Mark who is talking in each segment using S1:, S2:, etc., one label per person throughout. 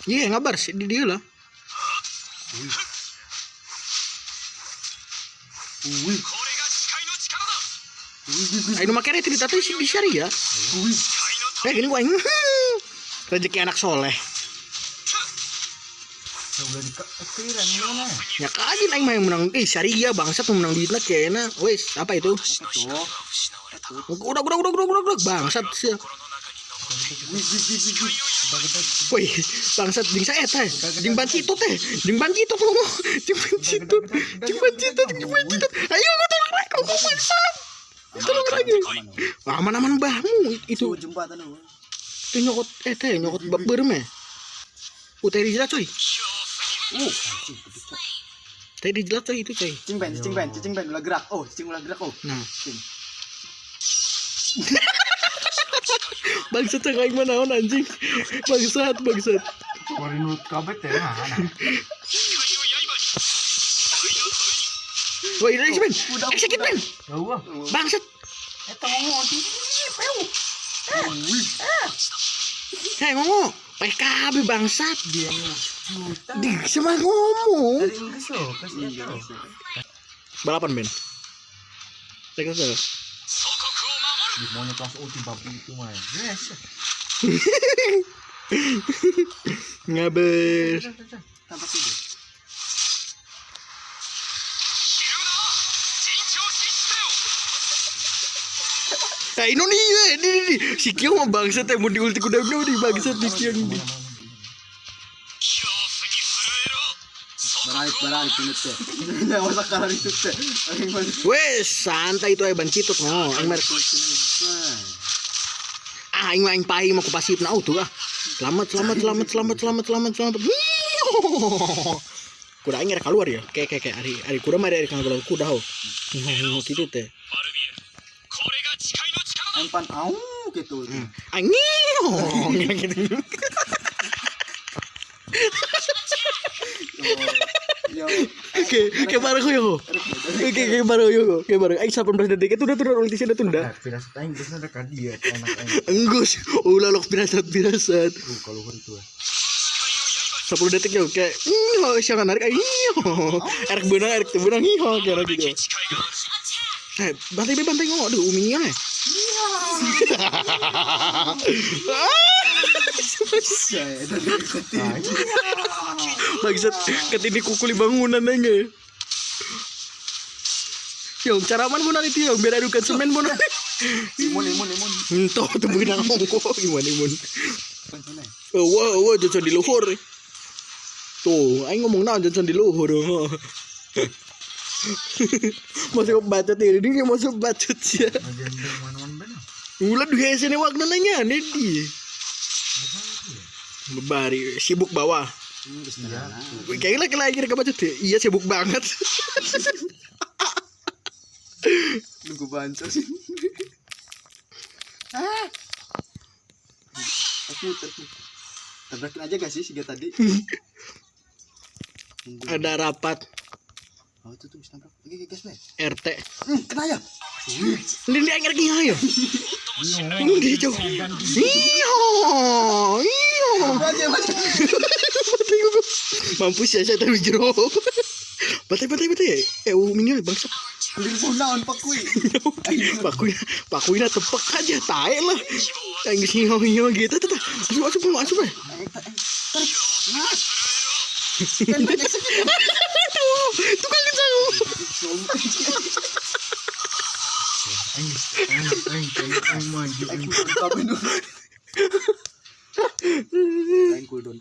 S1: Iya ngabar sih di dia lah.
S2: Wih. Wih.
S1: Ayo makanya cerita tuh sih di syariah.
S2: Wih.
S1: Kayak gini gua aing. Rezeki anak soleh. Ya kajin aing mah yang menang eh syariah bangsat menang duitna kayaknya. Wes, apa itu? Udah bangsat sih. Woi, bangsat jeung saya teh. Jeung bancitut teh. Jeung bancitut ngomong. Jeung bancitut. Jeung bancitut, jeung bancitut. Ayo gua tolong lagi ngomong bangsat. Tolong lagi. Aman-aman bahmu itu.
S2: Jembatan lu.
S1: Itu nyokot eh teh nyokot bab beureum eh. Teh dijelat coy.
S2: Anjing, gede, Cok.
S1: Teh dijelat coy itu coy.
S2: Cicing ben, cicing ben, cicing ben ulah gerak. Oh, cicing ulah gerak oh.
S1: Nah,
S2: Cicing.
S1: bangsat cek aing mah naon anjing. Bangsat, bangsat.
S3: Warinut kabeh teh nah.
S1: Woi, ini ben. Execute ben.
S3: Eueuh.
S1: Bangsat.
S3: Eta ngomong di peu.
S2: Wih.
S1: Hei ngomong. PKB bangsat.
S3: Dia juta.
S1: Di sama ngomong.
S3: Dari Inggris loh, kasih
S2: Iya.
S3: eta.
S1: Balapan ben. Cek cek.
S3: Di monyet langsung ulti babi itu mah. Yes.
S1: Ngaber.
S2: Tanpa tidur.
S1: Nah, ini nih, ini. Si Kyung mah bangsat ya, mau di ulti kuda kuda di bangsat di Kyung di.
S2: Baralik, baralik ini teh. Nyawa sekarang itu teh. Aing mah.
S1: Wes, santai itu aja bancitut ngo. Aing mah ah aing mah aing pai mah ku pasif na tuh ah. Selamat, selamat, selamat, selamat, selamat, selamat, selamat. Kuda aing rek keluar ya. Kayak kayak ari ari kuda mah ari ngagolong kuda ho. Ngiho kitu teh.
S2: Aing pan au gitu.
S1: Aing ngiho gitu.
S2: Yo.
S1: Oke, kayak baru yo. Oke, kayak baru yo, kayak baru. Aing 18 detik itu udah tunda ulti udah tunda.
S3: Nah, firasat aing geus ada ka dia anak aing.
S1: Enggus, ulah lok pirasat pirasat.
S3: Kalau itu.
S1: 10 detik yo kayak ngiho siapa narik aing ngiho. Erek beunang erek teu beunang ngiho kayak gitu. Eh, bantai be bantai ngomong aduh uminya eh. Bangsat ketini kukuli bangunan aja. Yo, cara mana mau itu yo biar adukan semen mau.
S2: Imun imun imun.
S1: Entoh tuh beunang ongko gimana imun.
S2: Pancone.
S1: Oh, wah, wah, Johnson di luhur. Tuh, aing ngomong naon Johnson di luhur. Masuk bacot ini, masuk bacot ya. Ulah duhe sini waktu nanya nih di. Bari sibuk bawah. Kayaknya lagi lagi bacot ya. Iya sibuk banget.
S2: Nunggu bansos. Ah. Aku tabrakin aja gak sih siga tadi?
S1: Ada rapat.
S2: Oh itu tuh bisa nabrak. Oke, gas nih.
S1: RT.
S2: Kena ya.
S1: Ini aing rek ngiho ya. Ini jauh. Iya. Iya.
S2: Maju maju.
S1: Mampus ya saya tapi jero. Batai batai batai. Eh minion bangsa.
S2: Kulir naon pakui.
S1: Pakui pakuina tepek aja tae lah. Aing geus ngiho-ngiho gitu tuh. Asup asup asup.
S2: Tarik. Nah.
S1: Tukang kecang.
S3: Aing maju.
S2: Aing cooldown.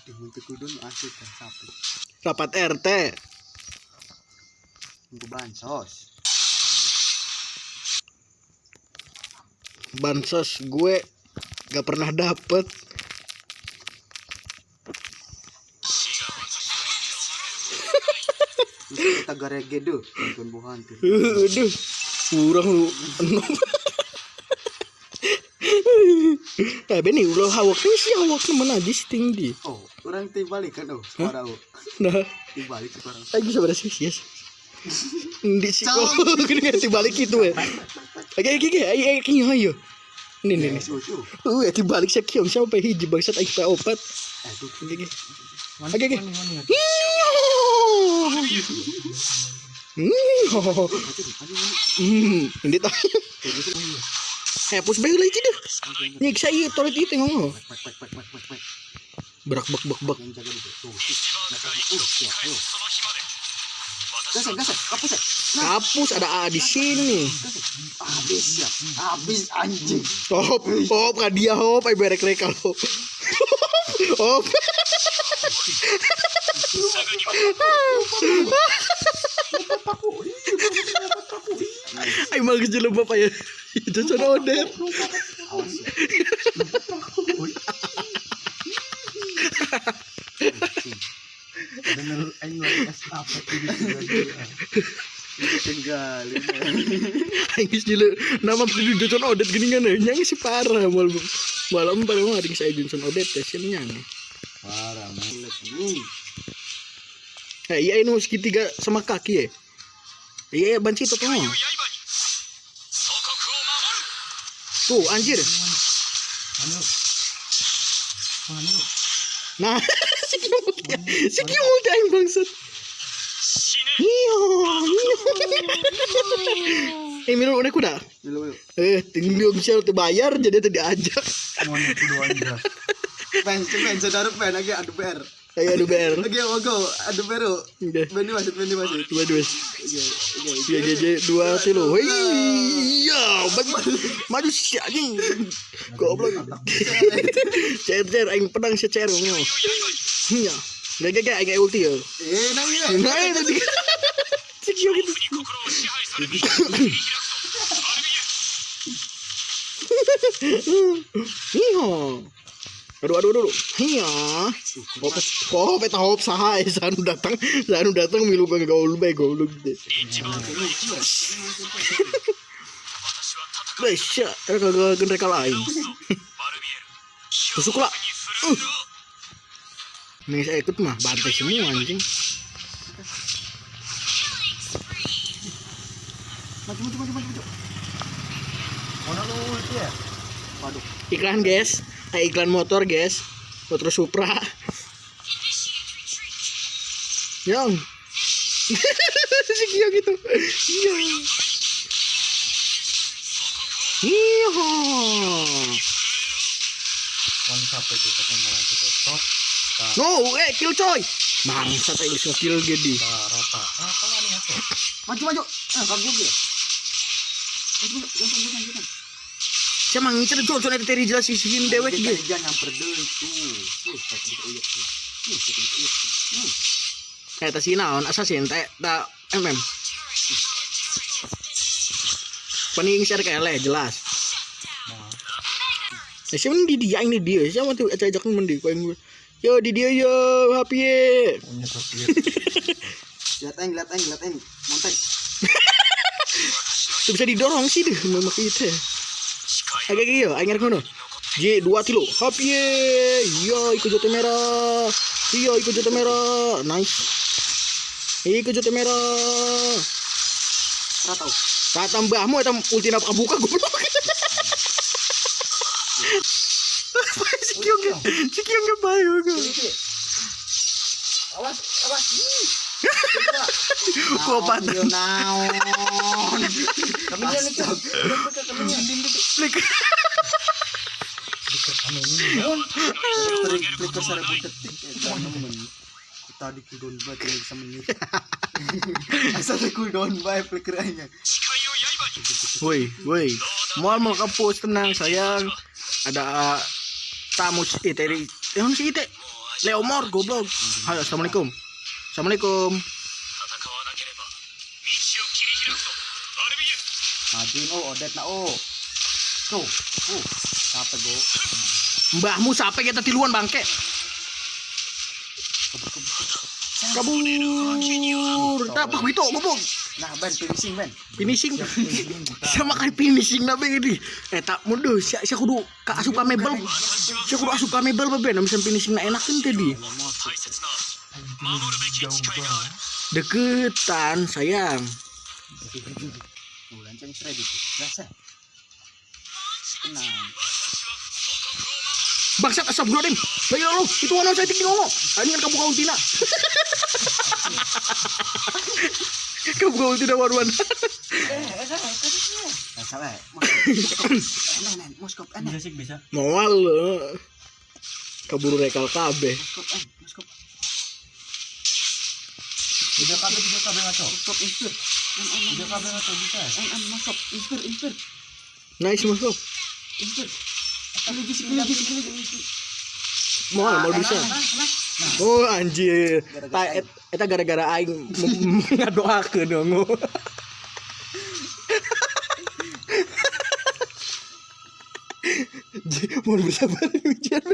S2: Di cooldown asik kan sapi.
S1: Rapat RT.
S2: Nunggu bansos.
S1: Bansos gue gak pernah dapet.
S2: Kita garege deh, nonton buhan tuh.
S1: Aduh, kurang lu. Eh Beni, ulah hawak nih sih hawak mana aja sih tinggi.
S2: Oh, orang tibalik kan oh, suara oh.
S1: Nah,
S2: tibalik suara.
S1: Ayo bisa berhasil yes. Di sih kok gini tibalik itu ya. Oke oke oke, ayo ayo ayo. Nih nih nih. Dibalik sia kiong siapa hiji bangsat aing P4. Oke. Oke oke. Ini tah. Push bae heula hiji deh. Nyiksa ieu toilet ieu teh ngomong. Berak bek bek bek.
S2: Gasek, kapus ya.
S1: Kapus ada A di sini.
S2: Habis ya. Habis anjing.
S1: Hop, hop ka dia hop ai berek rek kalau. Hop. Ai mah geus jelema pa ya. Johnson Oder.
S3: Bener aing lagi estafet gitu.
S2: Tinggal.
S1: Aing geus jelema nama di Johnson Odet geuningan nya sih parah moal malam parah mah aing saya Johnson Odet teh sia nya.
S2: Parah mah.
S1: Iya ini segitiga sama kaki ya. Iya banci itu tuh. Tuh anjir. Nah, si Kyung aing bangsat. Iya. Milu udah kuda. Tinggal bisa bayar jadi tadi diajak.
S2: Pen, saudara pen lagi adu BR.
S1: Ayo adu BR.
S2: Oke, go, adu BR. Bendi wasit.
S1: Dua. Oke, GG 2 3. Iya, maju sih anjing. Goblok. CR aing pedang si CR ngomong. Iya. GG aing ulti ya. Nah, tadi. Si Kyo gitu. Iya. Aduh. Iya. Hop eta hop saha sanu datang milu ka gaul bae goblok teh. Besya, eta kagak reka lain. Tusuk lah. Nih saya ikut mah bantai semua anjing.
S2: Maju.
S3: Mana lu ulti ya?
S2: Waduh.
S1: Iklan guys. Iklan motor guys, motor Supra. Yang si Kyo gitu. Iya. Iya. No, kill coy. Bangsat aing geus kill gede.
S3: Rata. Rata wani atuh.
S2: Maju. Kabur dia. Maju, jangan.
S1: Saya mengincar Johnson eta teh jelas sisihin dewek ge.
S2: Jangan nyamper deui tuh.
S1: Eta si naon assassin teh ta MM. Pening share ke eleh jelas. Nah, siapa di dia ini dia, siapa tuh ajak mending kau yang yo di dia yo happy.
S2: Lihat aing, montek.
S1: Tuh bisa didorong sih deh memang itu. Agak gitu, aing ngerti kono. J 2 kilo, happy. Iya, ikut jatuh merah. Iya, ikut jatuh merah. Nice. Ikut jatuh merah.
S2: Rata.
S1: Rata mbahmu eta ulti na buka goblok. Si Kyung ke bayu go.
S2: Awas, awas.
S1: Kopatan.
S2: Naon.
S3: Kami nya itu. Kami
S1: Flicker.
S3: Kami ini.
S2: Flicker 1000 detik eta nemen. Tadi cooldown bae tinggal semenit. Asa cooldown bae flicker aing.
S1: Woi, woi. Mau mau kapus tenang sayang. Ada tamu si Terry. Si Ite. Leomor goblok. Halo, assalamualaikum. Assalamualaikum.
S2: Majuin oh Odet na oh. Tuh, sampai go.
S1: Mbahmu sampai kita tiluan bangke. Kabur. Tak apa gitu goblok.
S2: Nah, Ben finishing, Ben.
S1: Finishing. Sama kali finishing na ben ini. Tak mundur sia kudu ka asup ka mebel. Sia kudu asup ka mebel ben bisa finishing na enakeun tadi. Deketan sayang.
S2: Tenang.
S1: Bangsat astagfirullahaladzim. La ilaha illallah. Itu anu saya tik ngomong. Anjing kan kabuka ultina. Kabuka ultina waruan.
S2: Eh, salah. Nen, moskop, nen.
S3: Bisa sih bisa.
S1: Moal. Kaburu rekal kabeh.
S2: Moskop, en, moskop.
S3: Tiga KB ngaco.
S2: Moskop, inspir. En, en,
S3: Tiga KB ngaco bisa.
S2: en, en, moskop, inspir, inspir,
S1: Nice masuk.
S2: inspir. Lagi, lagi, lagi, lagi.
S1: Moal moal bisa. Oh anjir. Ta eta gara-gara aing ngadoakeun nongo. Mohon bersabar hujan.